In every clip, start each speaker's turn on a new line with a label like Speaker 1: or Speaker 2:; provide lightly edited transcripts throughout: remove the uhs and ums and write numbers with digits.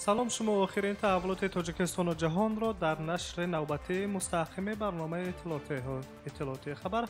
Speaker 1: Салом, шумо охирин таҳаввулоти Тоҷикистону ҷаҳонро дар нашри навбатии мустаҳками барномаи иттилоотии хабар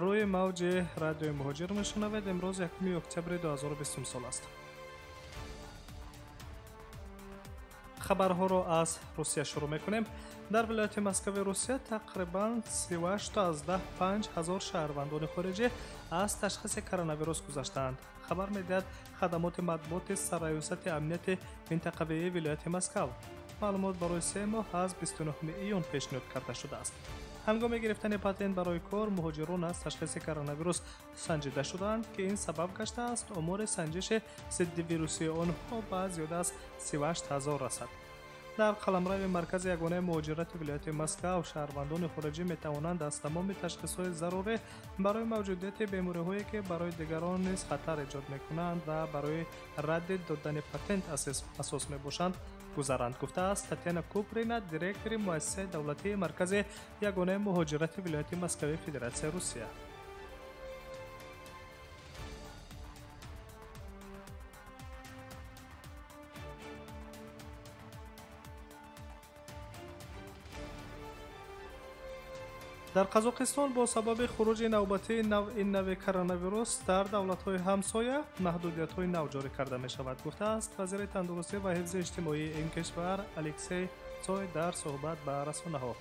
Speaker 1: рӯи мавҷи радиои муҳоҷир мешунавед. Имрӯз 1 октябри 2020 сол аст. Хабарҳоро аз Русия шурӯъ мекунем. Дар вилояти Москави Русия тақрибан 38,5 ҳазор шаҳрвандони хориҷӣ аз ташхиси коронавирус гузаштаанд. Хабар медиҳад хадамоти матбуоти Сарраёсати амнияти минтақавии вилояти Москав. Маълумот барои 3 моҳ аз 29 июн пешниҳод карда шудааст. Ҳангоми гирифтани патент барои кор муҳоҷирон аз ташхиси коронавирус санҷида шудаанд, ки ин сабаб гаштааст омори санҷиши зиддивирусии онҳо ба зиёда аз 38 ҳазор расад. Дар қаламрави маркази ягонаи муҳоҷирати вилояти Москав шаҳрвандони хориҷӣ метавонанд аз тамоми ташхисҳои зарурӣ барои мавҷудияти бемориҳое, ки барои дигарон низ хатар эҷод мекунанд ва барои радди додани патент асос мебошанд, гузаранд, гуфтааст Татьяна Куприна, директори муассисаи давлатии маркази ягонаи муҳоҷирати вилояти Москави Федератсияи Русия. Дар Қазоқистон бо сабаби хуруҷи навбатии навъи нави коронавирус дар давлатҳои ҳамсоя маҳдудиятҳои нав ҷорӣ карда мешавад, гуфтааст вазири тандурустӣ ва ҳифзи иҷтимоии ин кишвар Алексей Цой дар суҳбат ба расонаҳо.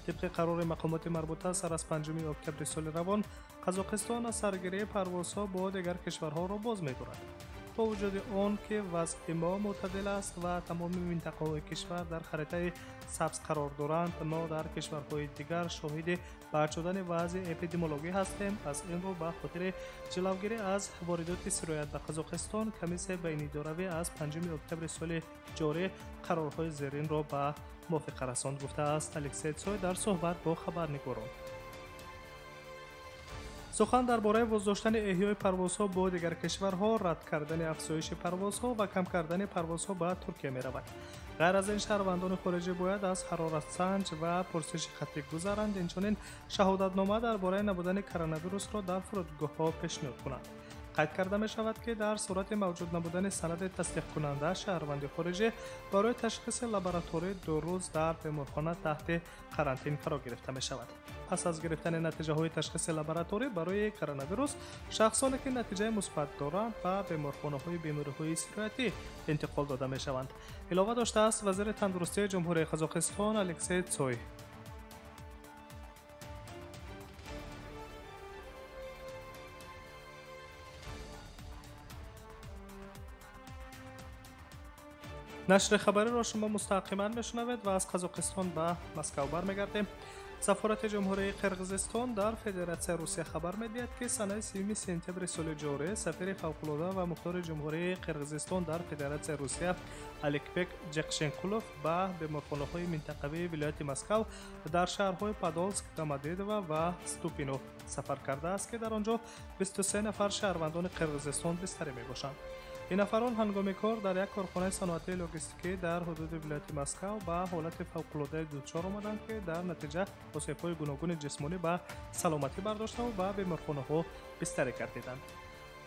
Speaker 1: Тибқи қарори мақомоти марбута сар аз 5 октябри соли равон Қазоқистон аз саргирии парвозҳо бо дигар кишварҳоро боз медорад. Бо вуҷуди он ки вазъи мо мӯътадил аст ва тамоми минтақаҳои кишвар дар харитаи сабз қарор доранд, мо дар кишварҳои дигар шоҳиди бад шудани вазъи эпидемиологӣ ҳастем. Аз ин рӯ ба хотири ҷилавгирӣ аз воридоти сироят ба Қазоқистон комиссияи байнидоравӣ аз 5 октябри соли ҷорӣ қарорҳои зеринро ба мувофиқа расонд, гуфтааст Алексей Цой дар суҳбат бо хабарнигорон. Сухан дар бораи боздоштани эҳёи парвозҳо бо дигар кишварҳо, рад кардани афзоиши парвозҳо ва кам кардани парвозҳо ба Туркия меравад. Ғайр аз ин шаҳрвандони хориҷӣ бояд аз ҳароратсанҷ ва пурсиши хаттӣ гузаранд, инчунин шаҳодатнома дар бораи набудани коронавирусро дар фурудгоҳҳо пешниҳод кунанд. Қайд карда мешавад, ки дар сурати мавҷуд набудани санади тасдиқкунанда шаҳрванди хориҷӣ барои ташхиси лабораторӣ 2 рӯз дар беморхона таҳти карантин фаро гирифта мешавад. Пас аз гирифтани натиҷаҳои ташхиси лабораторӣ барои коронавирус шахсоне, ки натиҷаи мусбат доранд, ба беморхонаҳои бемориҳои сироятӣ интиқол дода мешаванд, илова доштааст вазири тандурустии Ҷумҳурии Қазоқистон Алексей Цой. Нашри хабариро шумо мустақиман мешунавед ва аз Қазоқистон ба Москав бармегардем. Сафорати Ҷумҳурии Қирғизистон дар Федератсияи Русия хабар медиҳад, ки санаи 3 сентябри соли ҷорӣ сафири фавқулода ва мухтори Ҷумҳурии Қирғизистон дар Федератсияи Русия Аликбек Ҷекшенкулов ба беморхонаҳои минтақавии вилояти Москав дар шаҳрҳои Подолск, Домодедово ва Ступино сафар кардааст, ки дар он ҷо 23 нафар шаҳрвандони Қирғизистон бистарӣ мебошанд. Ин нафарон ҳангоми кор дар як корхонаи саноатии логистикӣ дар ҳудуди вилояти Москав ба ҳолати фавқулодаи дучор омаданд, ки дар натиҷа осебҳои гуногуни ҷисмонӣ ба саломатӣ бардоштаву ба беморхонаҳо бистарӣ гардиданд.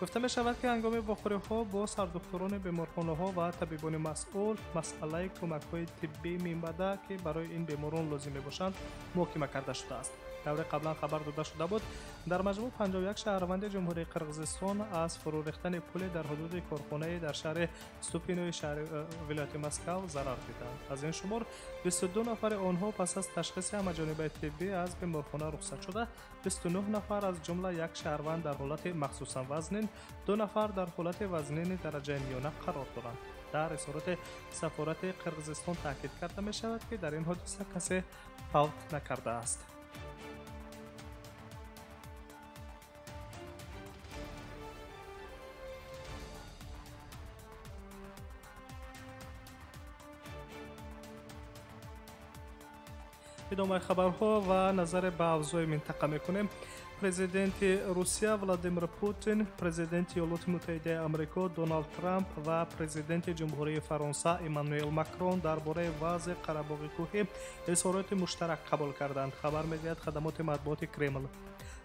Speaker 1: Гуфта мешавад, ки ҳангоми вохӯриҳо бо сардухтурони беморхонаҳо ва табибони масъул масъалаи кӯмакҳои тиббии минбаъда, ки барои ин беморон лозим мебошанд, муҳокима карда шудааст. Давре қаблан хабар дода шуда буд, дар маҷмӯъ 51 шаҳрванди Ҷумҳурии Қирғизистон аз фурӯ рехтани пуле дар ҳудуди корхонае дар шаҳри Ступинои шаҳри вилояти Москав зарар диданд. Аз ин шумор 22 нафари онҳо пас аз ташхиси ҳамаҷонибаи тиббӣ аз беморхона рухсат шуда, 29 нафар аз ҷумла як шаҳрванд дар ҳолати махсусан вазнин, 2 нафар дар ҳолати вазнини дараҷаи миёна қарор доранд. Дар изҳороти сафорати Қирғизистон таъкид карда мешавад, ки дар ин ҳодиса касе фавт накардааст. Идомаи хабарҳо ва назаре ба авзои минтақа мекунем. Президенти Русия Владимир Путин, президенти Иёлоти Муттаҳидаи Амрико Доналд Трамп ва президенти Ҷумҳурии Фаронса Эммануэл Макрон дар бораи вазъи Қарабоғи кӯҳӣ изҳороти муштарак қабул карданд, хабар медиҳад хадамоти матбуоти Кремл.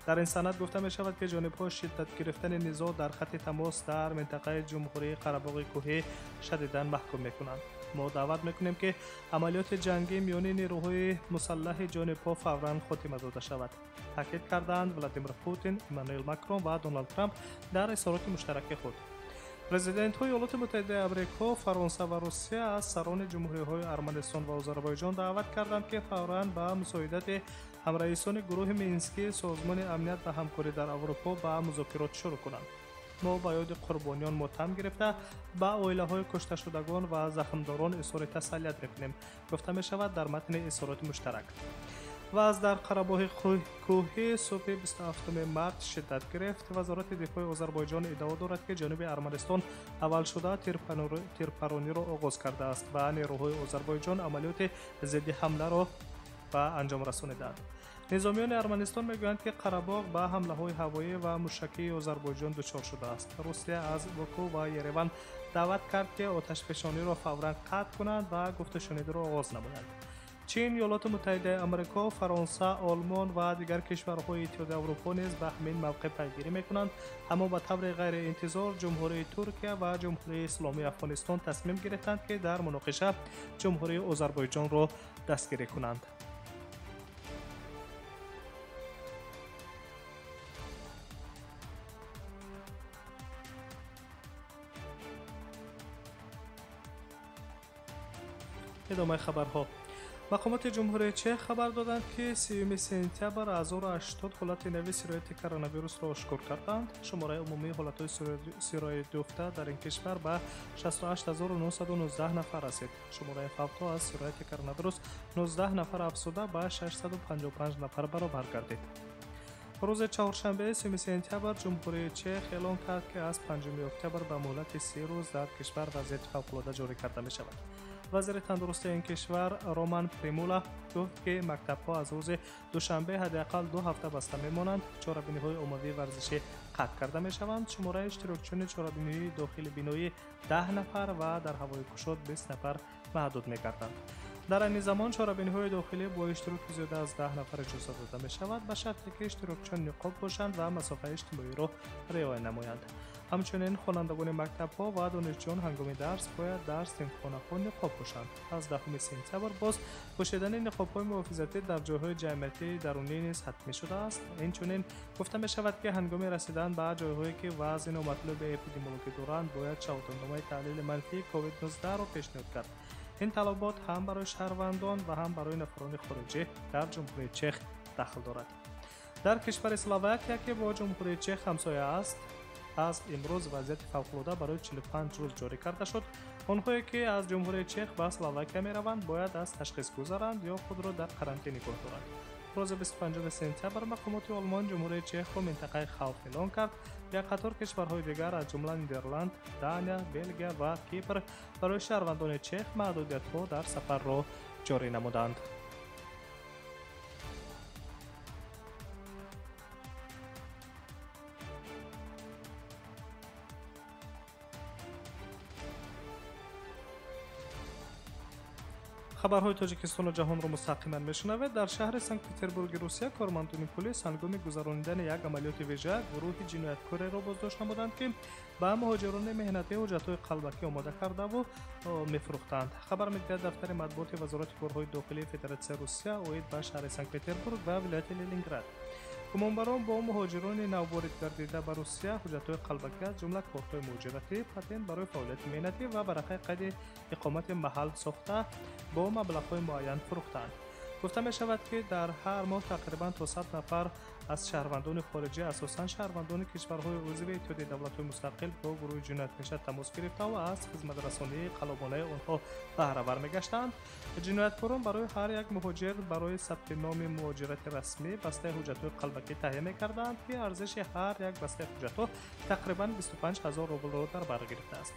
Speaker 1: Дар ин санад гуфта мешавад, ки ҷонибҳо шиддат гирифтани низоъ дар хатти тамос дар минтақаи Ҷумҳурии Қарабоғи кӯҳӣ шадидан маҳкум мекунанд. Мо даъват мекунем, ки амалиёти ҷангӣ миёни нерӯҳои мусаллаҳи ҷонибҳо фавран хотима дода шавад, таъкид карданд Владимир Путин, Эммануэл Макрон ва Доналд Трамп дар изҳороти муштараки худ. Президентҳои Иёлоти Муттаҳидаи Амрико, Фаронса ва Русия аз сарони ҷумҳуриҳои Арманистон ва Озарбойҷон даъват карданд, ки фавран ба мусоидати ҳамраисони гурӯҳи Минскии Созмони амният ва ҳамкорӣ дар Аврупо ба музокирот шурӯъ кунанд. Мо ба ёди қурбониён мотам гирифта, ба оилаҳои кушташудагон ва захмдорон изҳори тасаллият мекунем, гуфта мешавад дар матни изҳороти муштарак. Вазъ дар Қарабоҳи кӯҳӣ субҳи 27 март шиддат гирифт. Вазорати дифои Озарбойҷон иддао дорад, ки ҷануби Арманистон аввал шуда тирпарониро оғоз кардааст ва нерӯҳои Озарбойҷон амалиёти зидди ҳамларо ба анҷом расониданд. Низомиёни Арманистон мегӯянд, ки Қарабоғ ба ҳамлаҳои ҳавоӣ ва мушакии Озарбойҷон дучор шудааст. Русия аз Боку ва Ереван даъват кард, ки оташфишониро фавран қатъ кунанд ва гуфтушунидро оғоз намоянд. Чин, Иёлоти Муттаҳидаи Амрико, Фаронса, Олмон ва дигар кишварҳои Иттиҳоди Аврупо низ ба ҳамин мавқеъ пайгирӣ мекунанд, аммо ба таври ғайриинтизор Ҷумҳурии Туркия ва Ҷумҳурии Исломии Афғонистон тасмим гирифтанд, ки дар муноқиша Ҷумҳурии Озарбойҷонро дастгирӣ кунанд. Идомаи хабарҳо. Мақомоти Ҷумҳурии Чех хабар доданд, ки 30 сентябр 1080 ҳолати нави сирояти коронавирусро ошкор карданд. Шумораи умумии ҳолатҳои сироятёфта дар ин кишвар ба 68919 нафар расид. Шумораи фавтҳо аз сирояти коронавирус 19 нафар афзуда, ба 655 нафар баробар гардид. Рӯзи чаҳоршанбе, 30 сентябр, Ҷумҳурии Чех эълон кард, ки аз 5 октябр ба муҳлати 30 рӯз дар кишвар вазъияти фавқулода ҷорӣ карда мешавад. Вазири тандурустии ин кишвар Роман Примула гуфт, ки мактабҳо аз рӯзи душанбе ҳадди ақал 2 ҳафта баста мемонанд, чорабиниҳои оммавии варзишӣ қатъ карда мешаванд, шумораи иштирокчиёни чорабиниҳои дохили биноӣ 10 нафар ва дар ҳавои кушод 20 нафар маҳдуд мегарданд. Дар айни замон чорабиниҳои дохилӣ бо иштироки зиёда аз 10 нафар иҷоза дода мешавад, ба шарте ки иштирокчиён ниқоб бошанд ва масофаи иҷтимоиро риоя намоянд. Ҳамчунин хонандагони мактабҳо ва донишҷӯён ҳангоми дарс бояд дар синфхонаҳо ниқоб пӯшанд. Аз 10 сентябр боз пӯшидани ниқобҳои муҳофизатӣ дар ҷойҳои ҷамъиятии дарунӣ низ ҳатмӣ шудааст. Инчунин гуфта мешавад, ки ҳангоми расидан ба ҷойҳое, ки вазъи номатлуби эпидемиологӣ доранд, бояд шаҳодатномаи таҳлили манфии COVID-19-ро пешниҳод кард. Ин талабот ҳам барои шаҳрвандон ва ҳам барои нафарони хориҷӣ дар Ҷумҳурии Чех дахл дорад. Дар кишвари Словакия, ки бо Ҷумҳурии Чех ҳамсоя аст, аз имрӯз вазъияти фавқулода барои 45 рӯз ҷорӣ карда шуд. Онҳое, ки аз Ҷумҳурии Чех ба Словакия мераванд, бояд аз ташхис гузаранд ё худро дар карантин нигоҳ доранд. Рӯзи 25 сентябр мақомоти Олмон Ҷумҳурии Чехро минтақаи хавф эълон кард. Як қатор кишварҳои дигар, аз ҷумла Нидерланд, Дания, Белгия ва Кипр, барои шаҳрвандони чех маҳдудиятҳо дар сафарро ҷорӣ намуданд. Хабарҳои Тоҷикистону ҷаҳонро мустақиман мешунавед. Дар шаҳри Санкт-Петербурги Русия кормандони пулис ҳангоми гузаронидани як амалиёти вижа гурӯҳи ҷинояткореро боздошт намуданд, ки ба муҳоҷирони меҳнатӣ ҳуҷҷатҳои қалбакӣ омода кардаву мефурӯхтанд. Хабар медиҳад дафтари матбуоти Вазорати корҳои дохилии Федератсияи Русия оид ба шаҳри Санкт-Петербург ва вилояти Ленинград. Гумонбарон бо муҳоҷирони навворид гардида ба Русия ҳуҷҷатҳои қалбакӣ, аз ҷумла кортҳои муҳоҷиратӣ, патент барои фаъолияти меҳнатӣ ва варақаи қайди иқомати маҳал сохта, бо маблағҳои муайян фурӯхтанд. Гуфта мешавад, ки дар ҳар моҳ тақрибан то 100 нафар аз шаҳрвандони хориҷӣ, асосан шаҳрвандони кишварҳои узви Иттиҳоди давлатҳои мустақил, бо гурӯҳи ҷиноятпеша тамос гирифта ва аз хизматрасонии қаллобонаи онҳо баҳравар мегаштанд. Ҷинояткорон барои ҳар як муҳоҷир барои сабти номи муҳоҷирати расмӣ бастаи ҳуҷҷатҳои қалбакӣ таҳия мекарданд, ки арзиши ҳар як бастаи ҳуҷҷатҳо тақрибан 25 ҳазор рублро дар бар гирифтааст.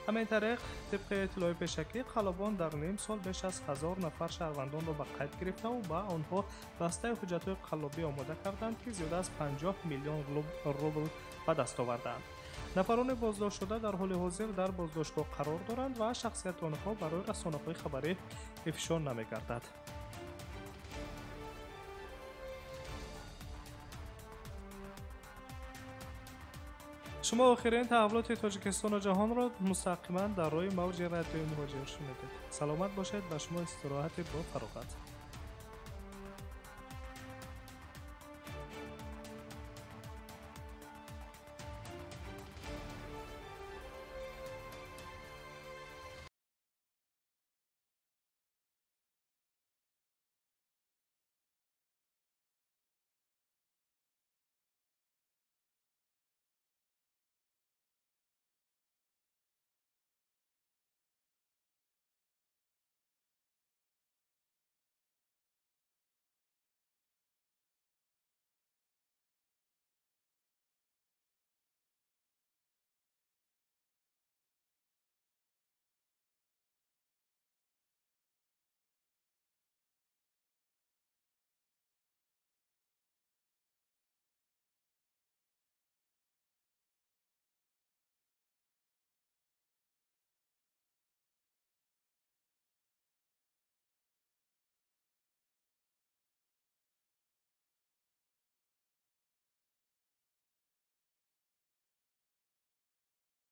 Speaker 1: Ҳамин тариқ, тибқи иттилои пешакӣ, қаллобон дар ним сол беш аз 1000 нафар шаҳрвандонро ба қайд гирифтаву ба онҳо бастаи ҳуҷҷатҳои қаллобӣ омода карданд, ки зиёда аз 50 миллион рубл ба даст оварданд. Нафарони боздоштшуда дар ҳоли ҳозир дар боздоштгоҳ қарор доранд ва шахсияти онҳо барои расонаҳои хабарӣ ифшо намегардад. Шумо охирин таҳаввулоти Тоҷикистону ҷаҳонро мустақиман дар рӯи мавҷи Радиои Муҳоҷир шунидед. Саломат бошед, ба шумо истироҳати бо фароғат.